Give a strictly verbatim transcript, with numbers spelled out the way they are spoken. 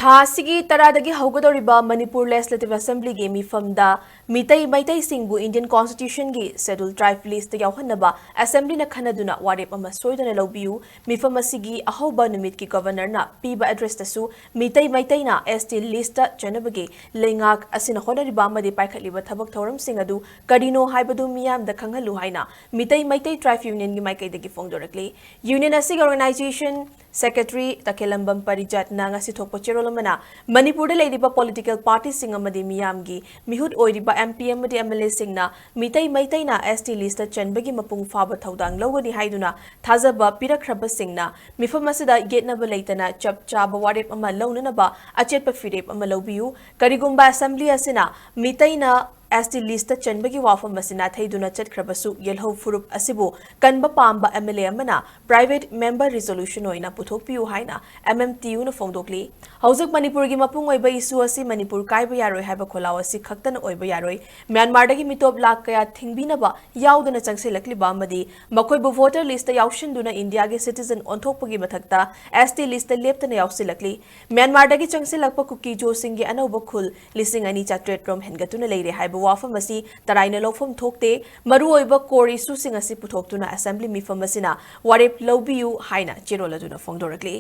ꯊꯥ ꯑꯁꯤꯒꯤ ꯇꯔꯥꯗꯒꯤ ꯍꯧꯒꯗꯧꯔꯤꯕ Manipur Legislative Assemblyꯒꯤ ꯃꯤꯐꯝꯗ Meitei ꯃꯩꯇꯩꯁꯤꯡꯕꯨ Indian Constitutionꯒꯤ Scheduled Tribe listꯇ ꯌꯥꯎꯍꯟꯅꯕ Assemblyꯅ ꯈꯟꯅꯗꯨꯅ ꯋꯥꯔꯦꯞ ꯑꯃ ꯁꯣꯏꯗꯅ ꯂꯧꯕꯤꯌꯨ꯫ ꯃꯤꯐꯝ ꯑꯁꯤꯒꯤ ꯑꯍꯧꯕ ꯅꯨꯃꯤꯠꯀꯤ Governorꯅ ꯄꯤꯕ addressꯇꯁꯨ ꯃꯤꯇꯩ ꯃꯩꯇꯩꯅ ST listꯇ ꯆꯟꯅꯕꯒꯤ ꯂꯩꯉꯥꯛ ꯑꯁꯤꯅ ꯍꯣꯠꯅꯔꯤꯕ ꯑꯃꯗꯤ ꯄꯥꯏꯈꯠꯂꯤꯕ ꯊꯕꯛ ꯊꯧꯔꯝꯁꯤꯡ ꯑꯗꯨ ꯀꯔꯤꯅꯣ ꯍꯥꯏꯕꯗꯨ ꯃꯤꯌꯥꯝꯗ ꯈꯪꯍꯜꯂꯨ ꯍꯥꯏꯅ ꯃꯤꯇꯩ ꯃꯩꯇꯩ Tribe Unionꯒꯤ ꯃꯥꯏꯀꯩꯗꯒꯤ ꯐꯣꯡꯗꯣꯔꯛꯂꯤ꯫ Union ꯑꯁꯤꯒꯤ organization Secretary ꯇꯈꯦꯂꯝꯕꯝ ꯄꯔꯤꯖꯥꯠꯅ ꯉꯁꯤ ꯊꯣꯛꯄ ꯆꯦꯔꯣꯜ ꯑꯃꯅ ꯃꯅꯤꯄꯨꯔꯗ ꯂꯩꯔꯤꯕ political partyꯁꯤꯡ ꯑꯃꯗꯤ ꯃꯤꯌꯥꯝꯒꯤ ꯃꯤꯍꯨꯠ ꯑꯣꯏꯔꯤꯕ MP ꯑꯃꯗꯤ MLAꯁꯤꯡꯅ ꯃꯤꯇꯩ ꯃꯩꯇꯩꯅ ST listꯇ ꯆꯟꯕꯒꯤ ꯃꯄꯨꯡ ꯐꯥꯕ ꯊꯧꯗꯥꯡ ꯂꯧꯒꯅꯤ ꯍꯥꯏꯗꯨꯅ ꯊꯥꯖꯕ ꯄꯤꯔꯛꯈ꯭ꯔꯕꯁꯤꯡꯅ ꯃꯤꯐꯝ ꯑꯁꯤꯗ ꯌꯦꯠꯅꯕ ꯂꯩꯇꯅ ꯆꯞ ꯆꯥꯕ ꯋꯥꯔꯦꯞ ꯑꯃ ꯂꯧꯅꯅꯕ ꯑꯆꯦꯠꯄ ꯐꯤꯔꯦꯞ ꯑꯃ ꯂꯧꯕꯤꯌꯨ꯫ ꯀꯔꯤꯒꯨꯝꯕ Assembly ꯑꯁꯤꯅ ꯃꯤꯇꯩꯅ ST listꯇ ꯆꯟꯕꯒꯤ ꯋꯥꯐꯝ ꯑꯁꯤ ꯅꯥꯊꯩꯗꯨꯅ ꯆꯠꯈ꯭ꯔꯕꯁꯨ ꯌꯦꯜꯍꯧ ꯐꯨꯔꯨꯞ ꯑꯁꯤꯕꯨ ꯀꯟꯕ ꯄꯥꯝꯕ MLA ꯑꯃꯅ private member resolution ꯑꯣꯏꯅ ꯄꯨꯊꯣꯛꯄꯤꯌꯨ ꯍꯥꯏꯅ MMTUꯅ ꯐꯣꯡꯗꯣꯛꯂꯤ꯫ ꯍꯧꯖꯤꯛ ꯃꯅꯤꯄꯨꯔꯒꯤ ꯃꯄꯨꯡ ꯑꯣꯏꯕ issue ꯑꯁꯤ ꯃꯅꯤꯄꯨꯔ ꯀꯥꯏꯕ ꯌꯥꯔꯣꯏ ꯍꯥꯏꯕ ꯈꯣꯜꯂꯥꯎ ꯑꯁꯤ ꯈꯛꯇꯅ ꯑꯣꯏꯕ ꯌꯥꯔꯣꯏ꯫ ꯃ꯭ꯌꯥꯟꯃꯥꯔꯗꯒꯤ ꯃꯤꯇꯣꯞ ꯂꯥꯈ ꯀꯌꯥ ꯊꯤꯡꯕꯤꯅꯕ ꯌꯥꯎꯗꯅ ꯆꯪꯁꯤꯜꯂꯛꯂꯤꯕ ꯑꯃꯗꯤ ꯃꯈꯣꯏꯕꯨ voter listꯇ ꯌꯥꯎꯁꯤꯟꯗꯨꯅ ꯏꯟꯗꯤꯌꯥꯒꯤ citizen ꯑꯣꯟꯊꯣꯛꯄꯒꯤ ꯃꯊꯛꯇ ST listꯇ ꯂꯦꯞꯇꯅ ꯌꯥꯎꯁꯤꯜꯂꯛꯂꯤ꯫ ꯃ꯭ꯌꯥꯟꯃꯥꯔꯗꯒꯤ ꯆꯪꯁꯤꯜꯂꯛꯄ ꯀꯨꯀꯤ ꯖꯣꯁꯤꯡꯒꯤ ꯑꯅꯧꯕ ꯈꯨꯜ ꯂꯤꯁꯤꯡ ꯑꯅꯤ ꯆꯥꯇ꯭ꯔꯦꯠ ꯔꯣꯝ ꯍꯦꯟꯒꯠꯇꯨꯅ ꯂꯩꯔꯦ ꯍꯥꯏꯕ ꯋꯥꯐꯝ ꯑꯁꯤ ꯇꯔꯥꯏꯅ ꯂꯧꯐꯝ ꯊꯣꯛꯇꯦ꯫ ꯃꯔꯨꯑꯣꯏꯕ core issueꯁꯤꯡ ꯑꯁꯤ ꯄꯨꯊꯣꯛꯇꯨꯅ Assembly ꯃꯤꯐꯝ ꯑꯁꯤꯅ ꯋꯥꯔꯦꯞ ꯂꯧꯕꯤꯌꯨ ꯍꯥꯏꯅ ꯆꯦꯔꯣꯜ ꯑꯗꯨꯅ ꯐꯣꯡꯗꯣꯔꯛꯂꯤ꯫